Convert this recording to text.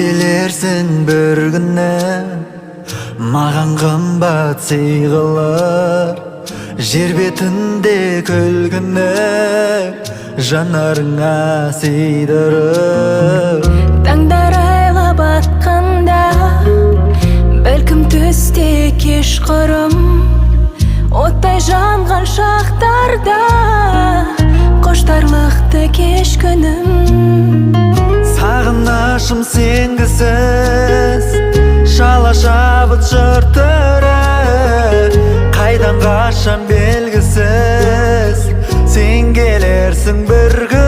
Келерсің бір күні, маған қымбат сый қылып, жер бетінде күлкіні жанарыңа сыйдырып. Таңдар айлап атқанда, бәлкім, түсте кешқұрым оттай жанған шақтарда құштарлықты кеш күнім. Сағынышым сенгісіз, шала шабыт жыр түрі, қайдан, қашан, белгісіз, сен келерсің бір.